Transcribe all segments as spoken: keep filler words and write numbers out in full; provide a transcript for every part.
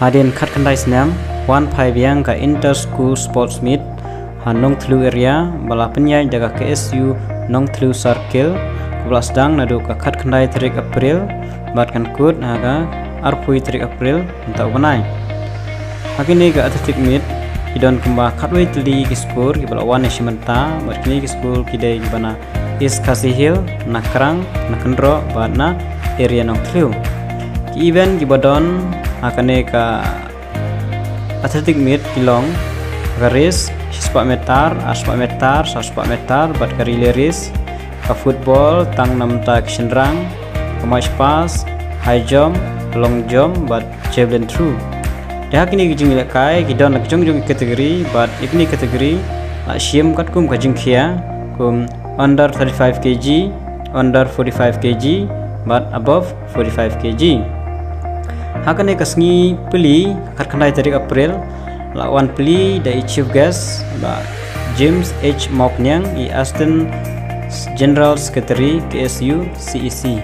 Hadien khatkhyndai snem, wan phai biang ka Inter School Sports Meet ha Nongthliew area, ba la pynïaid da ka K S U Nongthliew Circle, kaba la sdang naduh ka khatkhyndai tarik April bad kan kut ha ka arphew tarik April mynta u bnai. Ha kine ka athletic meet, ki don kumba khatwei tylli ki skur kiba la wan ïashim bynta, bad kine ki skur ki dei kiba na East Khasi Hills, na Krang, na Kynroh bad na area Nongthliew. Ki event kiba don ha kane ka athletic meet ki long ka race shispah meter, arspah meter, sawspah meter bad ka relay race, ka football tang na bynta ki shynrang, ka march past, high jump, long jump bad javelin throw. Te ha kine ki jingïalehkai ki don la ki jong jong ki category, bad ïa kine ki category la shim katkum ka jingkhia, kum under thirty-five K G, under forty-five K G bad above forty-five K G. Ha kane ka sngi plie, ka khatkhyndai tarik April, la wan plie da i chief guest, Bah James H Mawkniang, i Assistant General Secretary K S U C E C.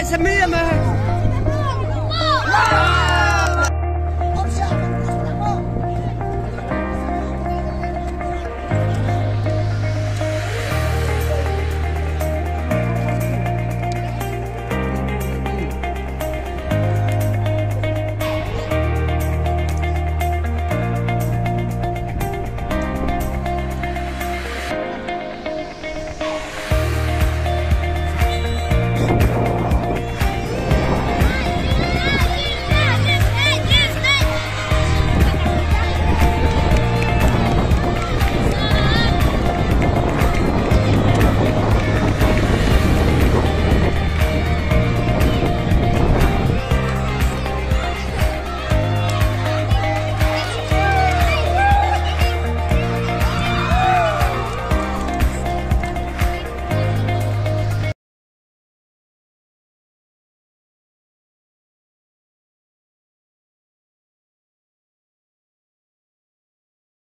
Samir, man.